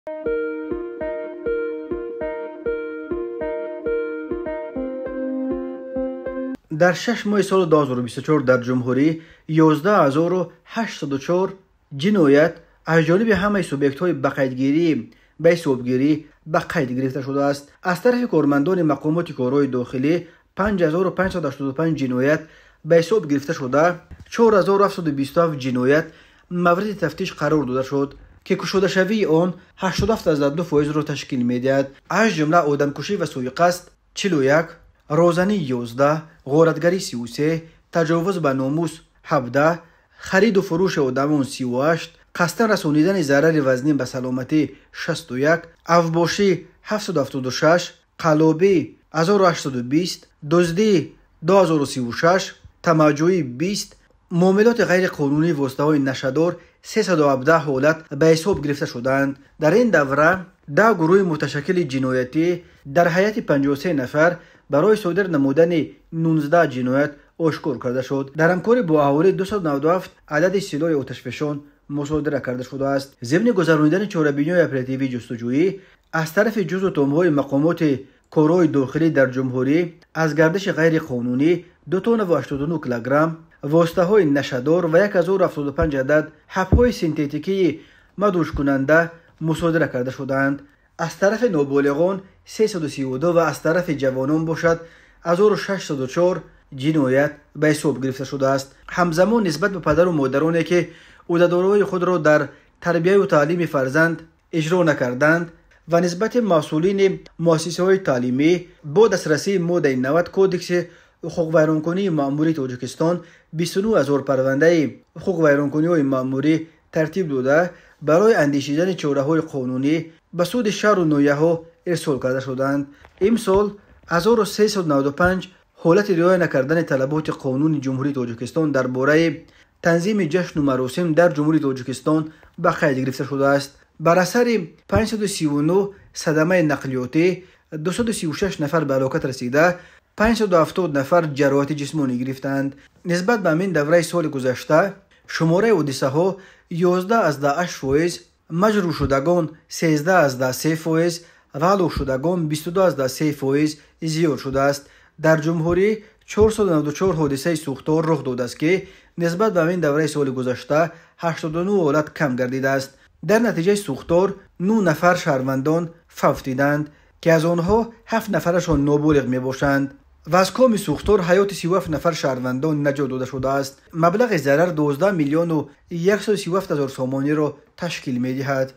Дар 6 моҳи соли 2024 дар ҷумҳурӣ 11804 ҷиноят аз ҷониби ҳамаи субъектҳои ба қайдгирӣ ба ҳисобгирӣ ба қайд гирифта шудааст. Аз тарафи кормандони мақомоти корҳои дохилӣ 5585 ҷиноят ба ҳисоб гирифта шуда, 4727 ҷиноят мавриди тафтиш қарор дода шуд, ки кушодашавии он 87,2%-ро ташкил медиҳад. Аз ҷумла одамкушӣ ва суиқасд 41, розанӣ 11, ғоратгарӣ 33, таҷовуз ба номус 17, хариду фурӯши одамон 38, қасдан расонидани зарари вазнин ба саломатӣ 61, авбошӣ 776, қаллобӣ 1820, дуздӣ 2036, тамаъҷӯӣ 20, муомилоти ғайриқонунии воситаҳои нашъадор 317 ҳолат ба ҳисоб гирифта шудаанд. Дар ин давра 10 гурӯҳи муташаккили ҷиноятӣ дар ҳайати 53 нафар барои содир намудани 19 ҷиноят ошкор карда шуд. Дар ҳамкорӣ бо аҳолӣ 297 адади силоҳи оташфишон мусодира карда шудааст. Зимни гузаронидани чорабиниҳои оперативии ҷустуҷӯӣ аз тарафи ҷузъу томҳои мақомоти корҳои дохилӣ дар ҷумҳурӣ аз гардиши ғайриқонунӣ 2,89 килограмм воситаҳои нашъадор ва 1075 адад ҳабҳои синтетикии мадҳушкунанда мусодира карда шудаанд. Аз тарафи ноболиғон 332 ва аз тарафи ҷавонон бошад 1604 ҷиноят ба ҳисоб гирифта шудааст. Ҳамзамон нисбат ба падару модароне, ки ӯҳдадориҳои худро дар тарбияю таълими фарзанд иҷро накарданд ва нисбати масъулини муассисаҳои таълимӣ бо дастрасии моддаи 90 Кодекси ҳуқуқвайронкунии маъмурии Тоҷикистон 29 000 парвандаи ҳуқуқвайронкуниҳои маъмурӣ тартиб дода, барои андешидани чораҳои қонунӣ ба суди шаҳру ноҳияҳо ирсол карда шуданд. Имсол 1395 ҳолати риоя накардани талаботи қонуни Ҷумҳурии Тоҷикистон дар бораи танзими ҷашну маросим дар Ҷумҳурии Тоҷикистон ба қайд гирифта шудааст. Бар асари 539 садамаи нақлиётӣ 236 нафар ба ҳалокат расида, 570 нафар ҷароҳати ҷисмонӣ гирифтаанд. Нисбат ба ҳамин давраи соли гузашта шумораи ҳодисаҳо 11,8%, маҷрӯҳшудагон 13,3% ва ҳалокшудагон 22,3% зиёд шудааст. Дар ҷумҳурӣ 494 ҳодисаи сӯхтор рух додааст, ки нисбат ба ҳамин давраи соли гузашта 89 ҳолат кам гардидааст. Дар натиҷаи сӯхтор 9 нафар шаҳрвандон фавтиданд, ки аз онҳо 7 нафарашон ноболиғ мебошанд. Ва аз коми сӯхтор ҳаёти 37 нафар шаҳрвандон наҷот дода шудааст. Маблағи зарар 12 137 000 сомониро ташкил медиҳад.